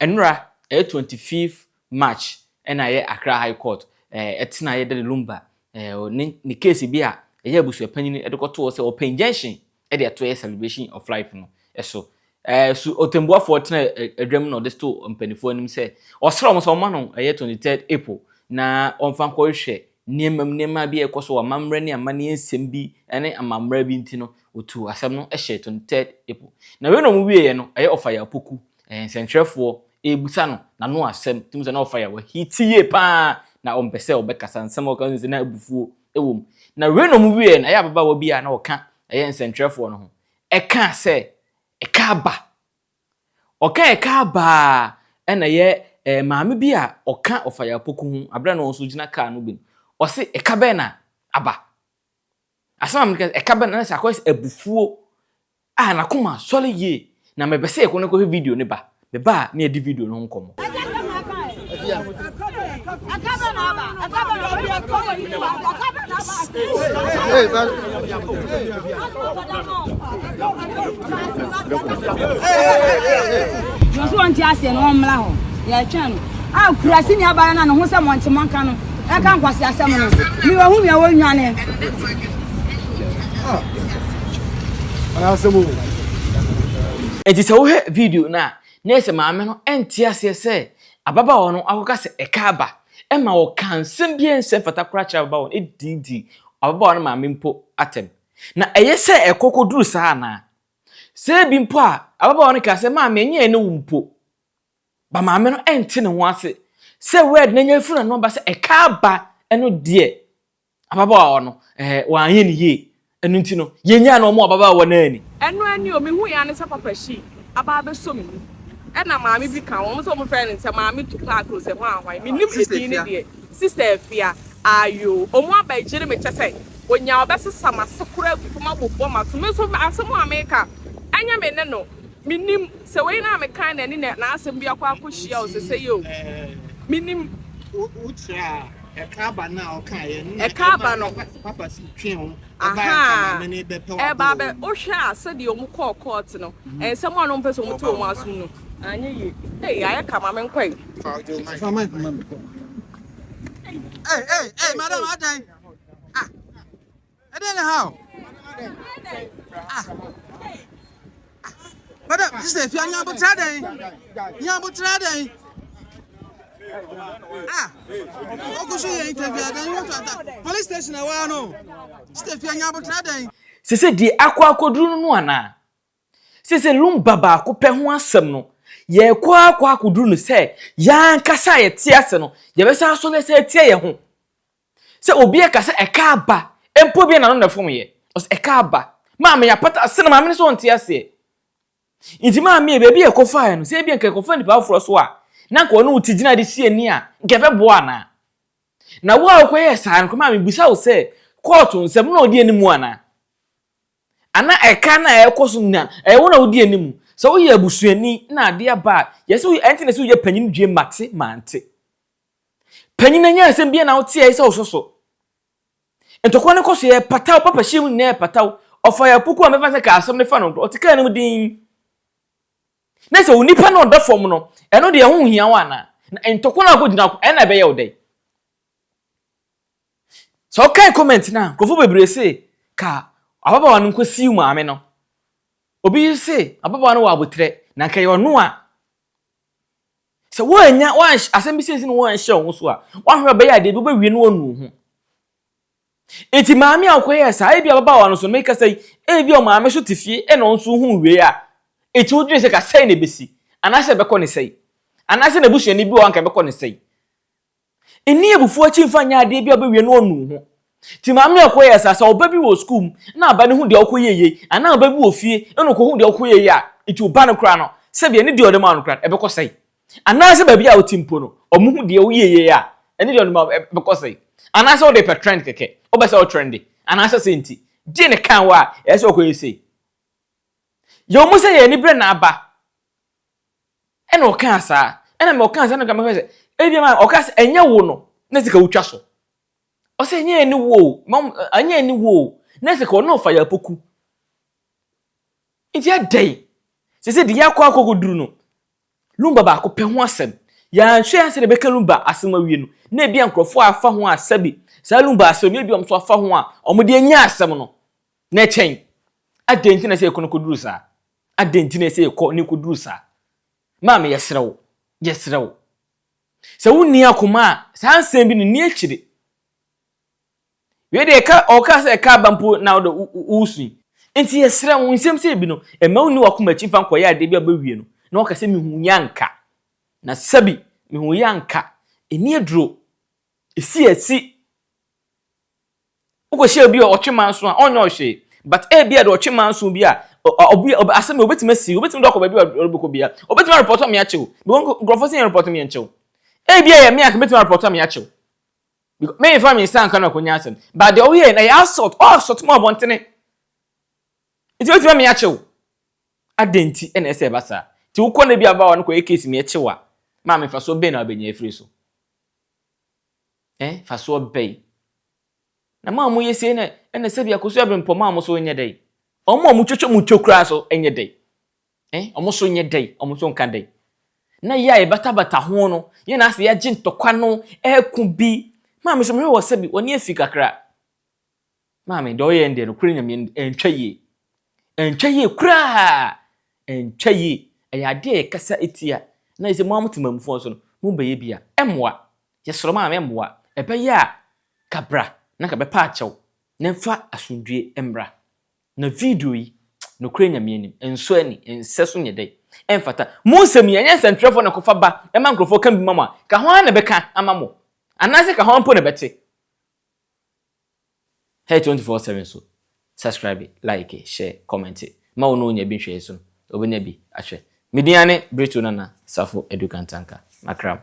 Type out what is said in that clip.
Nnora, ɛyɛ 25th March ɛna ɛyɛ Accra High Court ɛtena ɛyɛ Daddy Lumba ne ne case bi a ɛyɛ abusuapanyin ɛde kɔto hɔ sɛ ɔpɛ injunction ɛde ato ɛyɛ celebration of life no ɛso. So ɔtɛmbuafoɔ tena adwam na ɔde to mpanimfoɔ anim sɛ ɔsrɛ wɔn sɛ ɔma no ɛyɛ 23rd April na ɔmfa nkɔhwɛ nneɛma mu nneɛma bi a ɛkɔ so wɔ amammerɛ ne amanneɛ nsɛm bi ne amammerɛ bi nti no otu asɛm no hyɛ 23rd April. Na wei na wɔn wieɛ no ɛyɛ Ɔfaya Opoku nsɛntwerɛfoɔ ɛrebusa no n'ano asɛm tum sɛ na Ɔfaya wahiti yie paa na ɔmpɛ sɛ ɔbɛkasa nsɛm a ɔka no sɛ na abufuo wɔ mu. Na wei na wɔn wieɛ no ɛyɛ ababaawa bi a na ɔka ɛyɛ nsɛntwerɛfoɔ no ho ɛka sɛ ɛka aba. Ɔka ɛka aba a ɛna ɛyɛ maame bi a ɔka Ɔfaya Opoku ho abere na wɔn nso gyina kaa no bi no ɔse ɛka bɛn na aba. Asɛm a meka ɛka bɛn na sɛ akɔyɛ sɛ abufuo a n'akoma sɔre yie na mepɛ sɛ yɛkɔ no kɔhwɛ video ne ba meba a na yɛdi video no ho nkɔmmɔ. Nso wɔn ti aseɛ no wɔn mmra hɔ yɛtwɛn no a kurasi ni abaya na ne ho sɛ mɔnkye mɔnka no ɛka nkwasi asɛm no mi wɔ hu nea wɔnwane. Enti sɛ wohwɛ video no a, na ɛsɛ maame no nte aseɛ sɛ ababaawa no akɔka sɛ ɛka aba. Ɛma ɔka nsɛm bi a ɛnsɛ mfata koraa kyerɛ ababaawa no, ɛdidii ababaawa no maame mpo atɛm. Na ɛyɛ sɛ ɛkɔ kɔduru saa anaa? Sɛ ebi mpo a, ababaawa no kaa sɛ, Maame, ɛnyɛ ɛne wo mpo. Ba maame no nte ne ho ase sɛ word no anya afiri n'ano aba sɛ ɛka aba ɛno deɛ ababaawa no ɛɛ wanyɛ ne yie. Ɛno nti no, yɛnyaa no ɔmo ababaawa no ani. Ɛno ani o, mehui ara ne sɛ Papa Shee aba abɛsɔ me mu. Ɛna maame bi ka ho, wɔn sɛ wɔfrɛ no sɛ Maame Tupac o sɛ hwan hwan, mennim edin no deɛ. Sister Afia, Ayoo, wɔn aba agyiri me kyɛ sɛ onya ɔbɛsesa m'ase koraa agu fam abobɔ m'aso. Me nso asɛm a meka, ɛnyɛ me ne no, mennim sɛ wei na mekae na ɛne n'asɛm bi akɔ akɔhyia o sɛ sɛi o, mennim. Wo kyerɛ a ɛka aba no a ɔkaeɛ no na Ɛka aba no. ɛma papa si twe wo ɛbaeɛ nka Ahaa, maame no bɛpɛ ɛba w'abɔ abɛ wɔ mu. wohwɛ a sɛdeɛ wɔn kɔɔ court no, nsɛm a na wɔn pɛ sɛ wɔn te wɔn asom no, anyɛ yie. Ei, ayɛ ka ma menkɔ yi. Fa mic ma me. Hey, hey, hey, madam, adan. Ah, ɛdɛn na ha o? Ah, madam, sister, fi anyabotra dɛn? Nyabotra dɛn? Ah, ogu so yɛ interview adan, you want to attack? Police station ɛwɔ ano. Sister, fi anyabotra dɛn? Sese deɛ akɔ akɔduru no no anaa? Sese Lumba baako pɛ ho asɛm no, yɛrekɔ akɔ akɔduru no sɛ yɛn ankasa a yɛte ase no, yɛbɛsan asɔre sɛ atia yɛn ho. Sɛ obi ɛka sɛ ɛka aba, mpo bi na no na ɛfom yɛ. Ɔsɛ ɛka aba. Maame yɛapata ase na maame no sɛ ɔnte aseɛ. Nti maame yɛ baabi a ɛkɔfaeɛ no, sɛ ebi nka ɛkɔfa nipa foforɔ so a, na nka ɔne wo ti gyina de si ani a, nka ɛbɛboa anaa? Na wo a wokɔyɛɛ saa no, maame bisa wo sɛ, kɔɔto nsɛm na ɔdi anim anaa? Ana ɛka no a ɛrekɔ so nyinaa, ɛyɛ wo na wodi anim? Sɛ woyɛ abusuani na ade aba a, yɛ sɛ ɛnte na sɛ woyɛ panyin due mate mante. Panyin anya asɛm bi na wote a ɛsɛ sɛ woso so. Ntɔkwa no kɔ so yɛ pataw, papa hyia mu nyinaa yɛ pataw. Ɔfa yɛ puku a mɛfa sɛ ka asɛm no fa no, ɔte kaa no mu din. Na sɛ onipa no ɔda fam no, ɛno deɛ ɛho hia wo anaa? Na ntɔkwa no akɔgyina ko, ɛna ɛbɛyɛ wo dɛn? Sɛ ɔkae comment no a, nkurɔfoɔ bebree se ka ababaawa no nkɔsiw maame no. Obi se ababaawa no wɔ abotrɛ, na nka ɛyɛ ɔno a. Sɛ woannya woanhyɛ asɛm bi sɛsi no woanhyɛ wo ho so a, woahwɛ ɔbɛyɛ adeɛ bi wobɛwie no wanu wo ho. Enti maame a ɔkɔyɛɛ saa, ebi ababaawa no so no mekasa yi, ebi ɔmaame so te fie ɛna ɔno nso hu wie a, eti wodwene sɛ ka sɛn na ebesi, anaasɛ ɛbɛkɔ ne sɛn, anaasɛ n'abusuani bi wɔ hɔ anka ɛbɛkɔ ne sɛn. Nni abufuo akyi mfa nyɛ adeɛ bi a wobɛwie no ɔnu wo ho. Nti maame a ɔkɔyɛɛ saa, sɛ ɔba bi wɔ sukuu mu na aba no hu deɛ ɔkɔyɛɛ yei, anaa ɔba bi wɔ fie na ɔkɔhu deɛ ɔkɔyɛɛ yei a, nti ɔba no koraa no, sɛdeɛ ne deɛ ɔde maa no koraa no, ɛbɛkɔ sɛe. Anaasɛ baabi a wote mpo no, wɔhu deɛ woyɛɛ yei a, ɛne deɛ ɔde maa wo, ɛbɛkɔ sɛe. Anaasɛ wode pɛ trend kɛkɛ, wopɛ sɛ wo trende, anaasɛ sei nti, gye ne kan wɔ a, ɛyɛ sɛ ɔkɔyɛ sei. Yɛwɔ mu sɛ yɛn ani berɛ na aba, Ɛna ɔkaa saa. Ɛna mɛ ɔkaa saa na mɛka sɛ ebi ma ɔkaa sɛ ɛnyɛ wo no na sika wotwa so. Ɔsɛ ɛnyɛ ɛne wo o, mam ɛnyɛ ɛne wo o. Na sika ɔno ɔfa yɛ apoku. Nti ɛdɛn? Sɛ sɛ deɛ akɔ akɔkɔduru no. Lumba baako pɛ ho asɛm. Yɛanhwɛ ansa na yɛbɛka Lumba asɛm awie no, na ebia nkurɔfoɔ a afa ho a sɛbi saa Lumba asɛm no, ebia wɔn nso afa ho a wɔde anya asɛm no, na ɛkyɛn. Adɛn nti na ɛsɛ yɛkɔ no kɔduru saa? Adɛn nti na ɛsɛ yɛkɔ ne kɔduru saa? Maame, yɛsrɛ wo, yɛsrɛ wo. Sɛ wonni akoma a, saa nsɛm bi no, nni akyire. Wei deɛ ɛka ɔka sɛ ɛka aba mpo na wode wosu yi. Nti yɛsrɛ wo nsɛm sɛ bi no mma wonni w'akoma akyi mfa nkɔyɛ adeɛ bi a wobɛwie no na waka sɛ mehu yɛ anka. Na sɛbi mehu yɛ anka ɛni aduro. Ɛsi asi. Wokɔhyia obi a ɔtwe manso a ɔnyɛ ɔhwee but ebi a deɛ ɔtwe manso bi a obi asɛm obetumi asi obetumi de ɔkɔ baabi a ɔbɛkɔ bia obetumi arepɔtɔ me akyew because nkurɔfoɔ sɛ yɛn repɔtɔ me yɛn kyew ebi a yɛ me anka betumi arepɔtɔ me akyew. Because me nfa me nsa nka no akonya asɛm. But deɛ ɔyɛ no ɛyɛ assault. Ɔ assault mu abɔntene. Nti wotumi ame akyew. Adɛn nti ɛna ɛsɛ ɛba saa? Nti wokɔ na bi abawa no kɔyɛ case mi ɛkyew a, maame mfasoɔ bɛn na wabɛnya afiri so? Eh, fasoɔ bɛn? Na maa mo yɛ sei na ɛna sɛbi akoso abirempɔ maa mo so nyɛ dɛn? Wɔn a wɔtwitwa mo tuo koraa so nyɛ dɛn? Eh, wɔn so nyɛ dɛn? Wɔn so nka dɛn? Na yɛ a yɛbatabata ho no, yɛn na asɛ yɛagye ntɔkwa no ɛko bi. Maame so mehwɛ wɔ sɛbi, wɔne afi kakra. Maame, deɛ ɔyɛ deɛ nokorɛ Nyame ɛntwa yie. Ɛntwa yie koraa. Ɛntwa yie. Ɛyɛ adeɛ a yɛkasa tia. Na yɛ sɛ mo a mo temamufoɔ nso no, mo bɛyɛ bi a, ɛmmoa. Yɛsrɛ maame ɛmmoa. Ɛbɛyɛ a, ka bra na ka bɛpa akyɛw na ɛmfa asomdwie mmra. Na video yi, nokorɛ Nyame anim, ɛnsɔ ani, ɛnsɛ so nyɛ dɛn, ɛmfata. Mo nsɛm yi, ɛnyɛ nsɛntwerɛfoɔ na ɛkɔfa ba ma nkurɔfoɔ ka bi ma mo a, ka hwan na ɛbɛka ama mo? Anaasɛ ka hwan mpo na ɛbɛte? Hey 24/7 so, subscribe, like, share, comment, ma wo ne onya bi nhwɛe so no, obenya bi ahwɛ. Me din ara ne Brito Nana Safo Adu Kantanka. Makram.